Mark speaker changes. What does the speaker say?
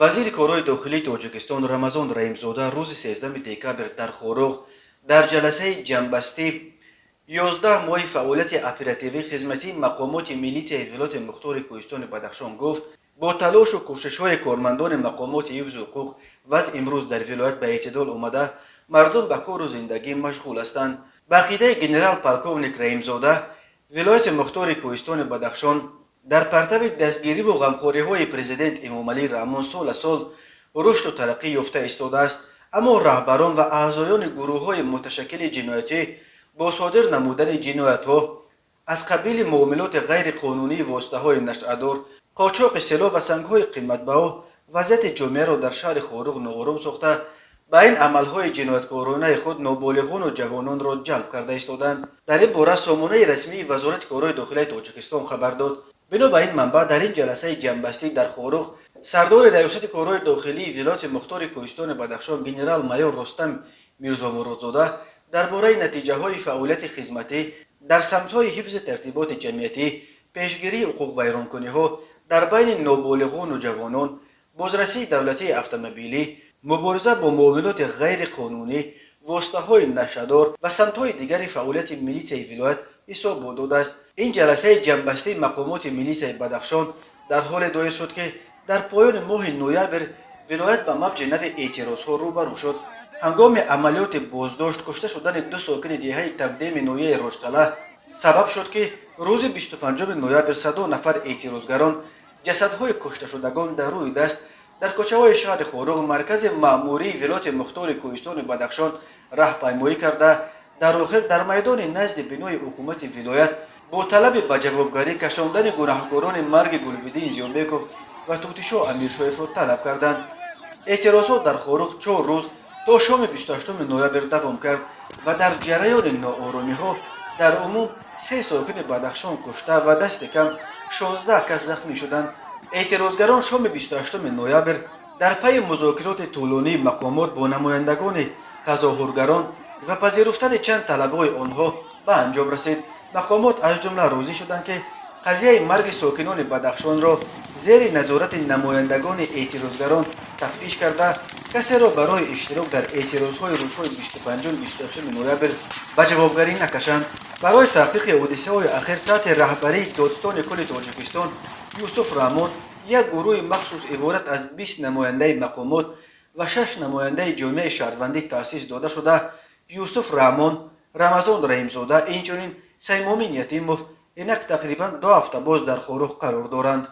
Speaker 1: Вазири корҳои дохилии Тоҷикистон Рамазон Раҳимзода рӯзи 13 декабр дар Хоруғ дар ҷаласаи ҷамъбастӣ 11 моҳи фаъолияти оперативӣ хизматии мақомоти милитсияи вилояти мухтори Кӯҳистони Бадахшон гуфт, бо талошу кӯшишҳои кормандони мақомоти ҳифзу ҳуқуқ вазъ имрӯз дар вилоят ба эътидол омада, мардум ба кору зиндагӣ машғул ҳастанд. Ба ақидаи генерал-полковник Раҳимзода, вилояти мухтори Кӯҳистони Бадахшон дар партави дастгириву ғамхориҳои президент Эмомалӣ Раҳмон сол аз сол рушду тараққӣ ёфта истодааст, аммо раҳбарон ва аъзоёни гурӯҳҳои муташаккили ҷиноятӣ бо содир намудани ҷиноятҳо аз қабили муомилоти ғайриқонунии воситаҳои нашъадор, қочоқи силоҳ ва сангҳои қиматбаҳо вазъияти ҷомеаро дар шаҳри Хоруғ ноором сохта, ба ин амалҳои ҷинояткоронаи худ ноболиғону ҷавононро ҷалб карда истоданд. Дар ин бора сомонаи расмии Вазорати корҳои дохилаи Тоҷикистон хабар дод. Бино ба ин манбаъ, дар ин ҷаласаи ҷамъбастӣ дар Хоруғ сардори Раёсати корҳои дохилии вилояти мухтори Кӯҳистони Бадахшон генерал-майор Рустам Мирзомуродзода дар бораи натиҷаҳои фаъолияти хизматӣ дар самтҳои ҳифзи тартиботи ҷамъиятӣ, пешгирии ҳуқуқвайронкуниҳо дар байни ноболиғону ҷавонон, бозрасии давлатии автомобилӣ, мубориза бо муомилоти ғайриқонунӣ, воситаҳои нашъадор ва самтҳои дигари фаъолияти милитсияи вилоят ҳисобот додааст. Ин ҷаласаи ҷамъбастии мақомоти милитсияи Бадахшон дар ҳоле доир шуд, ки дар поёни моҳи ноябр вилоят ба мавҷи нави эътирозҳо рӯбарӯ шуд. Ҳангоми амалиёти боздошт кушта шудани ду сокини деҳаи Тавдеми ноҳияи Роштқалъа сабаб шуд, ки рӯзи 25 ноябр садо нафар эътирозгарон ҷасадҳои кушташудагон дар рӯи даст дар кӯчаҳои шаҳри Хоруғ, маркази маъмурии вилояти мухтори Кӯҳистони Бадахшон, раҳпаймоӣ карда, дар охир дар майдони назди бинои ҳукумати вилоят бо талаби ба ҷавобгарӣ кашондани гунаҳкорони марги Гулбиддин Зиёбеков ва Тӯтишо Амиршоевро талаб карданд. Эътирозҳо дар Хоруғ 4 рӯз то шоми 28 ноябр давом кард ва дар ҷараёни нооромиҳо дар умум се сокини Бадахшон кушта ва дасти кам 16 кас захмӣ шуданд. Эътирозгарон шоми 28 ноябр дар пайи музокироти тӯлонии мақомот бо намояндагони тазоҳургарон ва пазируфтани чанд талабҳои онҳо ба анҷом расид. Мақомот аз ҷумла розӣ шуданд, ки қазияи марги сокинони Бадахшонро зери назорати намояндагони эътирозгарон тафтиш карда, касеро барои иштирок дар эътирозҳои рӯзҳои 25-28 ноябр ба ҷавобгарӣ накашанд. Барои таҳқиқи ҳодисаҳои ахир таҳти раҳбарии додстони кулли Тоҷикистон Юсуф Раҳмон як гурӯҳи махсус иборат аз 20 намояндаи мақомот ва шаш намояндаи ҷомеаи шаҳрвандӣ таъсис дода шуда, Юсуф Раҳмон, Рамазон Раҳимзода, инчунин Саймомин Ятимов инак тақрибан 2 ҳафта боз дар Хоруғ қарор доранд.